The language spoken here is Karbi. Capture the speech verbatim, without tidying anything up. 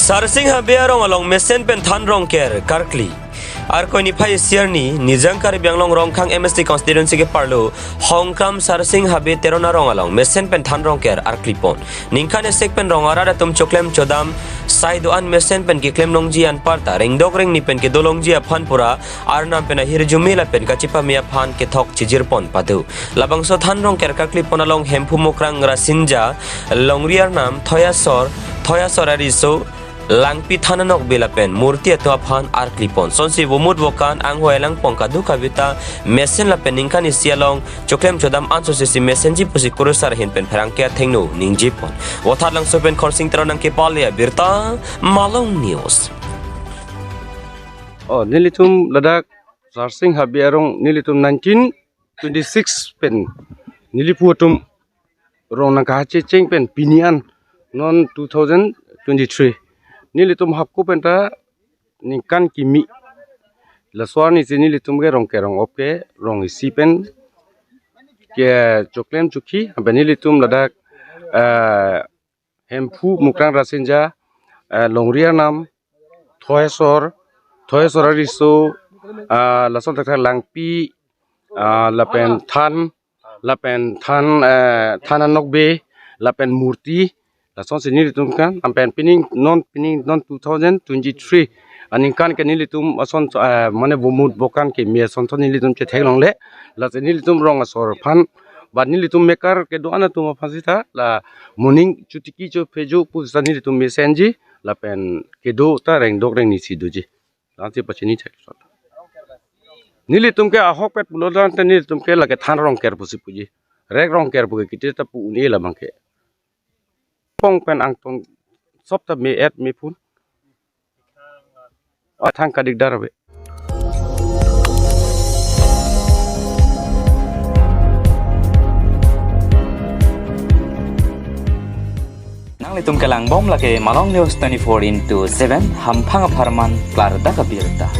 Sarsing Habe arong along mesen pen than rongker karkli. Arkoi niphai isi arni, Nijang Karbi Anglong Rongkhang M S T constituency keparlo, Hongkram Sarsing Habe Teron arong along mesen pen than rongker arkli pon. Ningkan esek pen rong arat atum choklem chodam, sai do-an mesen pen keklem longji anparta, rengdok rengni pen kedo longji aphan pura, arnam pen ahirjume lapen kachepame aphan kethok chijir pon pado. Labangso than rongker karkli pon along Hemphu Mukrang Rasinja, Longri Arnam, Thoyasor, Thoyasor Ariso, Langpi Than Anokbe lapen murti atum aphan arkli pon. Sonsi vomut vokan anghoi alangpong kadokave ta mesen lapen ningkan isi along choklem chodam anso sesi mesenji pusi kurusar ahin pen pherangke athengno ningje pon. Vothatlangso pen Khorsing Teron nangkepale abirta, Malong News. Oh, nelitum ladak Sarsing Habe arong nelitum nineteen twenty-six pen neliphu atum rong nangkahachecheng pen pini an non two thousand twenty-three. Nelitum hako pen ta ningkan kimi. Laso arni si nelitum ke rongker rong-op ke rong isi pen kechoklem chokhi, lapen nelitum ladak, eh, Hemphu Mukrang Rasinja, eh, Longri Arnam, Thoyasor, Thoyasor Ariso, ah, lason thakthak Langpi, ah, lapen Than, lapen Than, eh, Than Anokbe, lapen murti, lasonsi nelitum kan, lapen pining, non pining, non two thousand twenty-three aningkan ke nelitum ason, eh, mane vomut vokan keme ason thon nelitum chetheklongle, lasi nelitum rong asor aphan, ba nelitum mekar kedo-an atum aphan sita, la moning chotiki chophejo pusita nelitum mesenji, lapen kedo ta rengdok rengni si doji. Lasi pachini thek sot. Nelitum ke ahokpet pulo tangte nelitum ke lake than rongker pusi puji. Rek rongker pu ke kiti ta pu un-e labang ke. Pong pen angton sop ta me-et mephun. Athang kadikdar ave. Nanglitum kelangbom lake Malong News twenty-four into seven, hamphang apharman klardak abirta.